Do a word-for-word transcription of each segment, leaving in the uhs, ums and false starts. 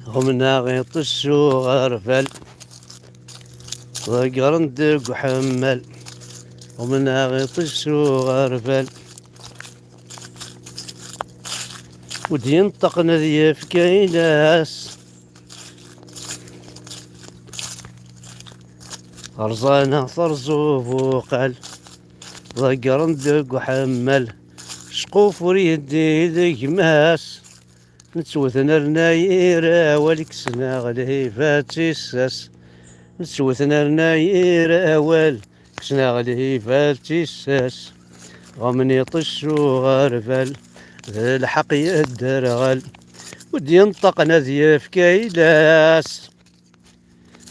Ɣumneɣ iṭij s uɣerbal, ḍeggren deg uḥemmal. Ɣumneɣ iṭij s uɣerbal, ur d-yenṭeqen ad yefk ayla-s. Rẓan-aɣ terẓ ubuqal, ḍeggren deg uḥemmal. Cquf ur yeddi d gma-s. Nettwet nerna yir awal, kksen-aɣ lhiba d tissas. Nettwet nerna yir awal, kksen-aɣ lhiba d tissas. Ɣummen iṭij s uɣerbal, d lḥeqq yedderɣel, ur d-yenṭeqen ad yefk ayla-s.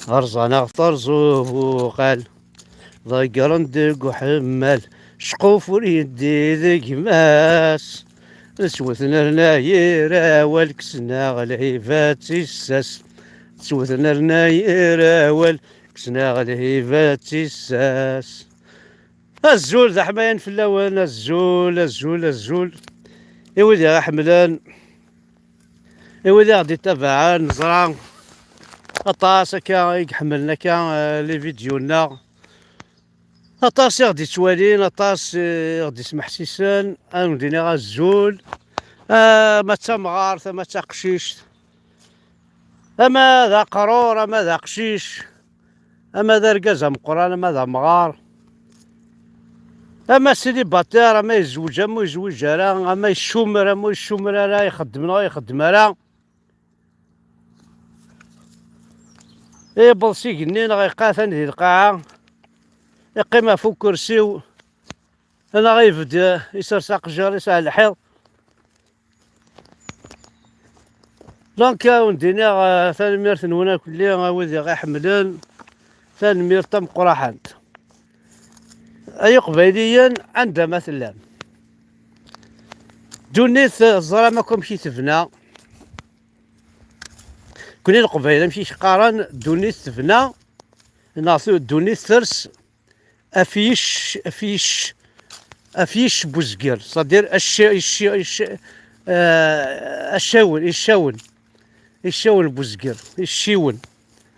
Rẓan-aɣ terẓ ubuqal, ḍeggren deg uḥemmal. Cquf ur yeddi d gma-s. Nettwet nerna yir awal, kksen-aɣ lhiba d tissas. Nettwet nerna yir awal, kksen-aɣ lhiba d tissas. Azul d aḥmayan fell-awen, azul, azul, azul. I wid i ɣ-iḥemmlen, i wid i ɣ-d-ittabaɛen, neẓra aṭas akka i iḥemmlen akka, eh, les vidéos-nneɣ. Aṭas i ɣ-d-ittwalin, aṭas i ɣ-d-ismeḥsisen, ad wen-d-iniɣ azul. Ah, ma d tamɣart, ama d taqcict, ama d aqrur, ama d aqcic, ama d argaz ameqqran, ama d amɣar, ama célibataire, ama yezweǧ, ama ur yezwiǧ ara, ama yessumer, ama ur yessumer ara, ixeddem neɣ ur ixeddem ara. Yewweḍ s igenni neɣ yeqqim atan di lqaɛa, yeqqim ɣef ukersi-w, neɣ ibedd isers aqejjar-is ar lḥiḍ. Donc, ad wen-d-iniɣ, eh, tanemmirt-nwen akk-, a wid i ɣ-iḥemmlen, tanemmirt tameqqraḥant. Ay Iqbayliyen, anda ma tellam. Ddunit, eh, teẓram akk amek i tebna. Kni Leqbayel, amek i k-qqaren, ddunit tebna, neɣ tu-, ddunit ters, afyic, afyic, afyic n uzger, c'est-à-dire acci-, icci-, icci-, eh, accawen, iccawen, iccawen n uzger, icciwen,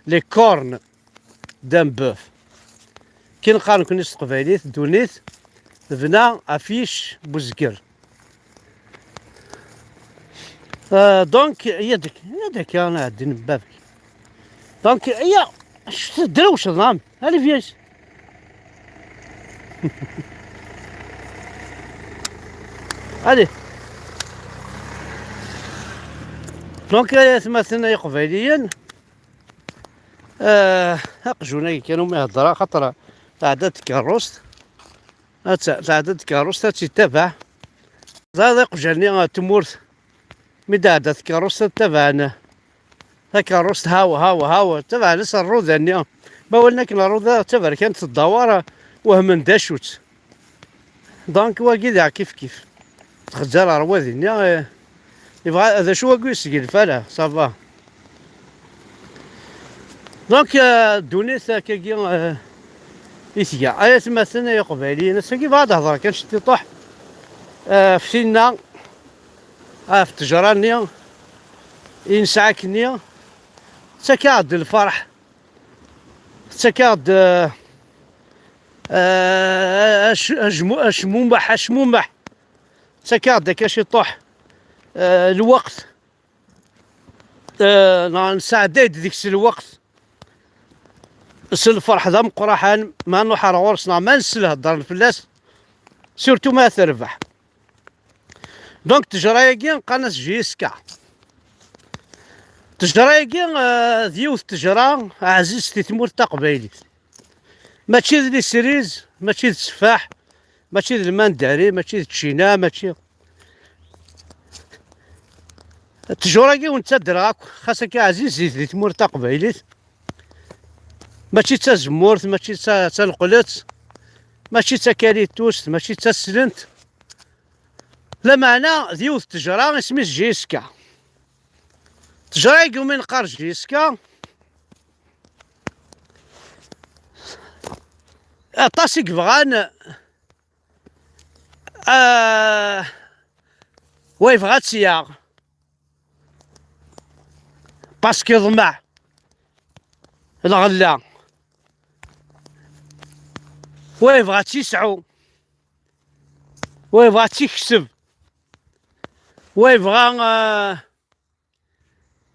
les cornes d'un bœuf. Kin qqaren kni s teqbaylit, ddunit tebna afyic n uzger. Euh, donc, il y a des, il y a des qui en a d'une bavque. Donc, il y a, je te dis, je suis dans, allez, viens. Allez. Donc, euh, c'est ma scène, il y a, euh, aqjun-agi kan umi heddreɣ, xaṭer tɛedda-d tkeṛṛust. Ad t-, tɛedda-d tkeṛṛust, ad tt-ittabaɛ. Ẓriɣ iqjan-nni n tmurt, mi d-tɛedda tkeṛṛust, ad ttabaɛen takeṛṛust, haw, haw, haw, ttabaɛen-as rruda-nni. Ma walan akken rruda d taberkant teddawer, wehmen d acu-tt. Donc, wagi d kif kif. Txezzal ɣer wadi-nni, eh, yebɣa, d acu wagi ur yesseglef ara, ça va. Donc, euh, ddunit akkagi, euh, i tga. Ay atmaten, ay iqbayliyen, ass-agi bɣa ad hedreɣ kan ciṭuḥ, euh, ɣef tinna, ɣef ttejra-nni i nesɛa akkenni, tettak-aɣ-d lferḥ, tettak-aɣ-d, euh, euh, ac-, acmu-, acmumeḥ, acmumeḥ. Tettak-aɣ-d akka ciṭuḥ, euh, lweqt, euh, neɣ nesɛedday-d deg-s lweqt s lferḥ d ameqqraḥan, ma nruḥ ar ɣur-s neɣ ma nsel heddren fell-as, surtout ma terbeḥ. Donc, ttejra-agi qqaren-as J S K. Ttejra-agi, euh, d yiwet ttejra ɛzizt i tmurt taqbaylit. Mačči d les cerises, mačči d tteffaḥ, mačči d lmandari, mačči d ččina, mačči. Ttjur-agi wen-ttadreɣ akk, xas akka ɛzizit di tmurt taqbaylit. Mačči d tazemmurt, mačči d ta-, d taneqlet, mačči d takalitust, mačči d taslent. Lameɛna d yiwet n ttejra isem-is J S K. Ttejra-agi umi neqqar J S K, aṭas i yebɣan, ah, wa yebɣa ad tt-yaɣ. Askiḍmeɛ, lɣella, wa yebɣa ad tt-yesɛu, wa yebɣa ad tt-yekseb, wa yebɣa, eh,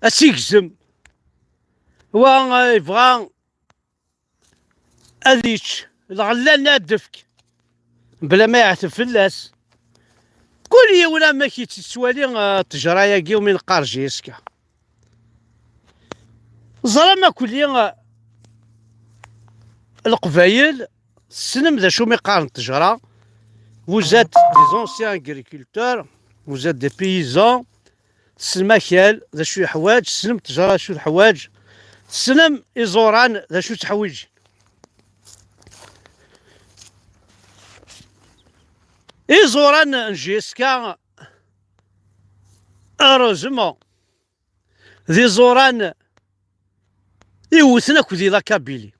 ad tt-yegzem, wa, eh, yebɣa ad yečč lɣella-nni ad d-tefk bla ma yeɛteb fell-as. Kul yiwen amek yettwali, eh, ttejra-agi umi neqqar J S K. Ẓram akk-, eh, Leqbayel, tessnem d acu mi qqaren ttejra. Vous êtes des anciens agriculteurs, vous êtes des paysans, tessnem akal d acu yeḥwaǧ, tessnem ttejra d acu teḥwaǧ, tessnem iẓuran d acu tteḥwiǧen. Iẓuran n J S K, heureusement, d iẓuran iwten akk di la Kabylie.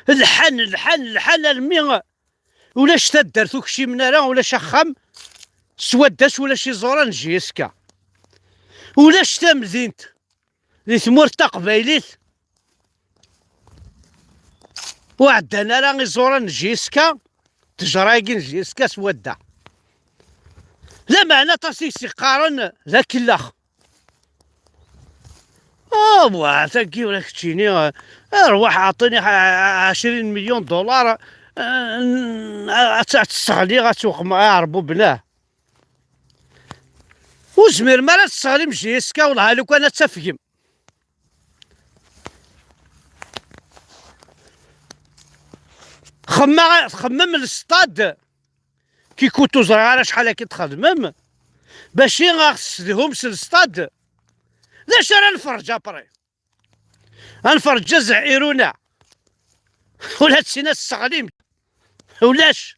Lḥan, lḥan, lḥan, almi ulac taddart ur kcimen ara, ulac axxam s wadda-s, ulac iẓuran n J S K. Ulac tamdint di tmurt taqbaylit ur ɛeddan ara iẓuran n J S K, ttejra-agi n J S K s wadda. Lameɛna aṭas i s-iqqaren d akellax. Ah, wa, tagi ula keččini, ah, arwaḥ, aɛṭini ɛecrin milyon dollar, ah, n-, ad tt-, ad tt-sseɣliɣ, ad tt-uqmeɣ, ah, Ṛebbi belah. Ur zmiren ara ad tesseɣlim J S K, wellah, lukan ad tafgem. Xemma-, txemmem lestad, Kikutu, ẓriɣ ara acḥal akka txedmem, bac i aɣ-tessedhum s lestad. D acu ara nferreǧ après? Ad nferreǧ azeḥ iruna. Ula d sin ad sseɣlim. Ulac.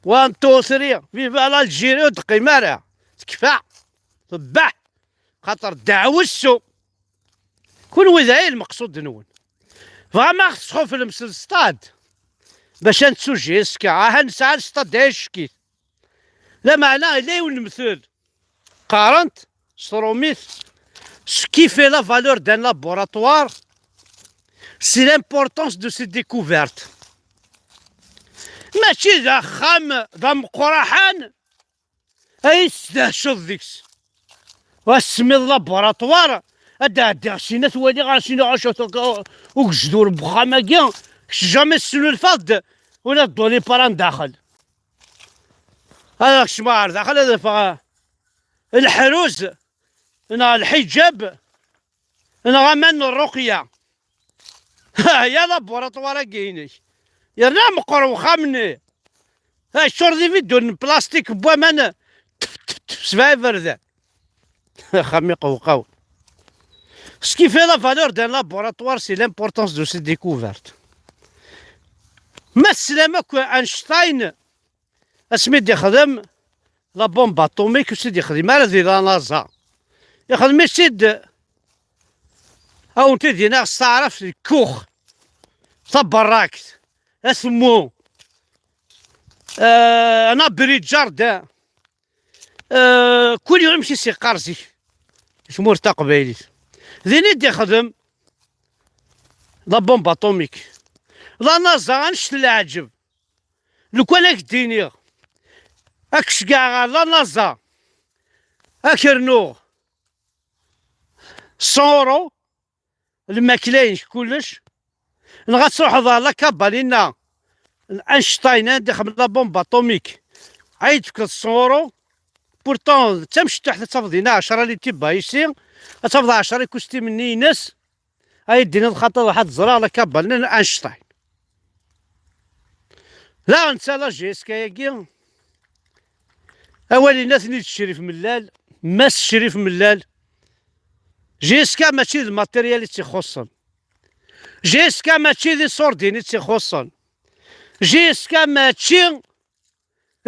One, two, three. Viva l'Algérie, ur d-teqqim ara. Tekfa. Tebbeḥ. Xaṭer ddeɛwessu. Kunwi d aya lmeqsud-nwen. Bɣam ad ɣ-tesxuflem s lestad. Bac ad nettu J S K. Aha nesɛa lestad d ayeckit. Lameɛna yella yiwen lemtel. Qqaren-t s trumit: Ce qui fait la valeur d'un laboratoire, c'est l'importance de ses découvertes. Mačči d axxam d ameqqraḥan ay tesdehceḍ deg-s. Wa semmiḍ laboratoire, ad d-ɛeddiɣ sin ad t-waliɣ, ar sin acu ugejdur n wexxam-agi, kečč jamais tesnulfaḍ-d ula d doliparan daxel. Ad kecmeɣ ɣer daxel, ad afeɣ leḥruz neɣ lḥiǧab neɣ aman n ṛṛuqya. Ya laboratoire-agi-inek. Yerna meqqer uxxam-nni. Acuṛ d ibidun n plastik n waman. Tef, tef, tef, sebɛa iberdan. Axxam iqewqaw. Ce qui fait la valeur d'un laboratoire, c'est l'importance de ses découvertes. Ma teslam akk Einstein, asmi d-ixdem la bombe atomique, ur tt-id-ixdim ara di la NASA. Ixdem-itt-id, ad wen-t-id-iniɣ s taɛrabt, lkux, taberrakt, atemmu, euh, un abri de jardin. Euh, kul yiwen amek i s-iqqar zik, di tmurt taqbaylit. Din i d-ixdem la bombe atomique. La NASA, annect n leɛǧeb. Lukan ad k-d-iniɣ, ad k-ceggɛeɣ ɣer la NASA, ad k-rnuɣ cent euros, lmakla-inek, kullec, neɣ ad truḥeḍ ɣer la cabane-inna n Einstein, anda ixdem la bombe atomique, ad yi-d-tefkeḍ cent euros. Pourtant d tamecṭuḥt, ad tafeḍ dinna ɛecra n les tibas ici, ad tafeḍ ɛecra ikustimen-nni-ines, ad yi-d-tiniḍ xaṭi, ruḥ ad ẓreɣ la cabane n Einstein. Daɣen netta la J S K-agi, awal-inna-ten-id Crif Mellal, Mass Crif Mellal. J S K mačči d matériel i tt-ixuṣṣen. J S K mačči d iṣurdiyen i tt-ixuṣṣen. J S K mačči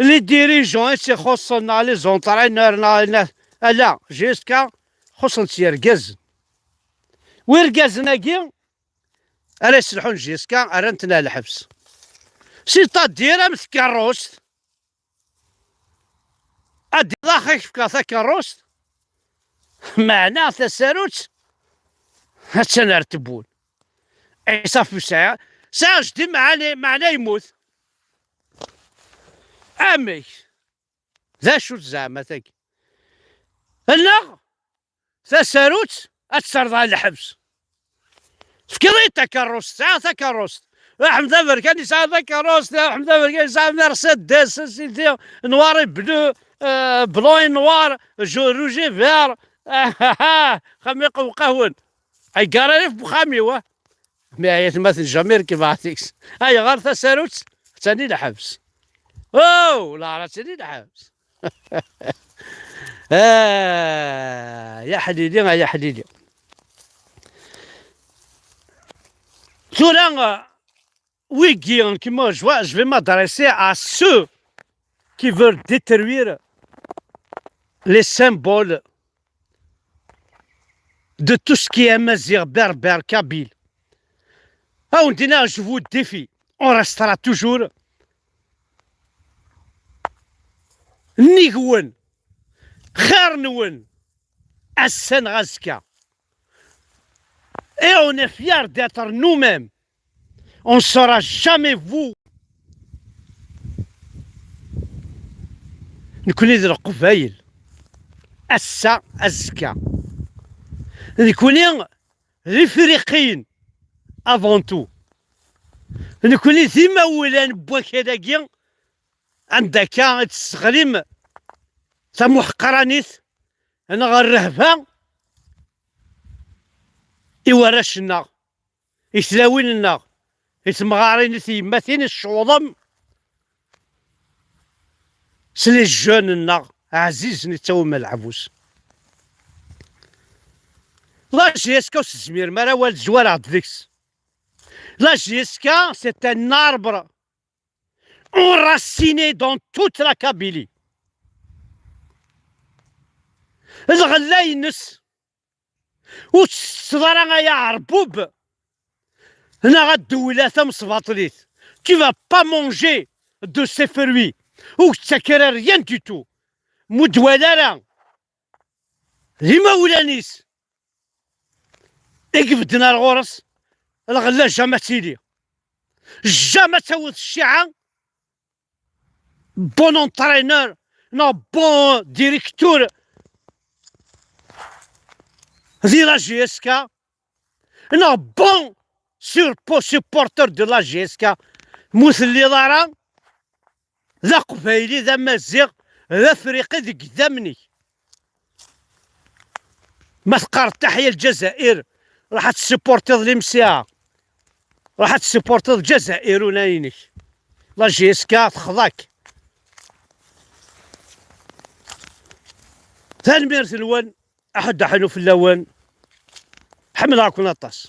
les dirigeants i tt-ixuṣṣen, neɣ les entraîneurs, neɣ, neɣ, ala, J S K xuṣṣen-tt yergazen. Wirgazen-agi ara yesselḥun J S K, rran-ten ar lḥebs. C'est-à-dire am tkeṛṛust, ad d-iḍax ak-fkeɣ takeṛṛust, meɛna tasarut Attan ar tewwul. Ɛisa fu sɛiɣ, sɛiɣ jeddi meɛna, meɛna yemmut. Amek? D acu-tt zeɛma tagi? Nneɣ tasarut ad tt-terreḍ ɣer lḥebs. Tefkiḍ-iyi-d takeṛṛust, sɛiɣ takeṛṛust. Ḥmed Aberkan yesɛa takeṛṛust, Ḥmed Aberkan yesɛa Mercedes, sidi, noir et bleu, euh, blanc et noir, rouge et vert. Xam iqewqawen. Ay gararif bu xami wa. Mi ayat ma tenjamir ki baɛtix. Ay ɣar tasarut, tani lḥebs. Oh, la ara tani lḥebs. Ah, ya ḥlili, ah, ya ḥlili. Tura, wigi, je vais, je vais m'adresser à ceux qui veulent détruire les symboles de tout ce qui est amazigh, berbère, kabyle. Ah, on dit, je vous défie. On restera toujours nnig-wen, xir-nwen, ass-a neɣ azekka. Et on est fiers d'être nous-mêmes. On ne sera jamais vous. Nekkni d Leqbayel. Ass-a, azekka. Nekkni d Ifriqiyen avant tout. Nekkni d imawlan n wakal-agi, anda akka i tesseɣlim tamuḥqranit neɣ rrehba i warrac-nneɣ, i tlawin-nneɣ, i temɣarin, i tyemmatin, i tecewḍem s les jeunes-nneɣ ɛzizen i ttawim leɛbus. La J S K ur s-tezmirem ara awal, zwareɣ-d deg-s. La J S K, c'est un arbre enraciné dans toute la Kabylie. Lɣella-ines ur tt-tetteḍ ara ay aɛerbub neɣ a ddewla tamesbaṭlit. Tu vas pas manger de ses fruits. Ur yettak ara rien du tout. Mu d-wala ara d imawlan-is i ibedden ar ɣur-s, lɣella jamais ad tili. Jamais ad taweḍ cciɛa bon entraîneur neɣ bon directeur di la J S K neɣ bon sur-, supporter de la J S K. Mu telliḍ ara d aqbayli, d amaziɣ, d afriqi deg idammen-ik. Ma teqqareḍ taḥya Lezzayer, ruḥ ad tessupportiḍ l'M C A. Ruḥ ad tessupportiḍ Lezzayer, ula inek. La J S K texḍa-k. Tanemmirt-nwen, aḥuddu aḥnu fell-awen. Ḥemmleɣ-ken aṭas.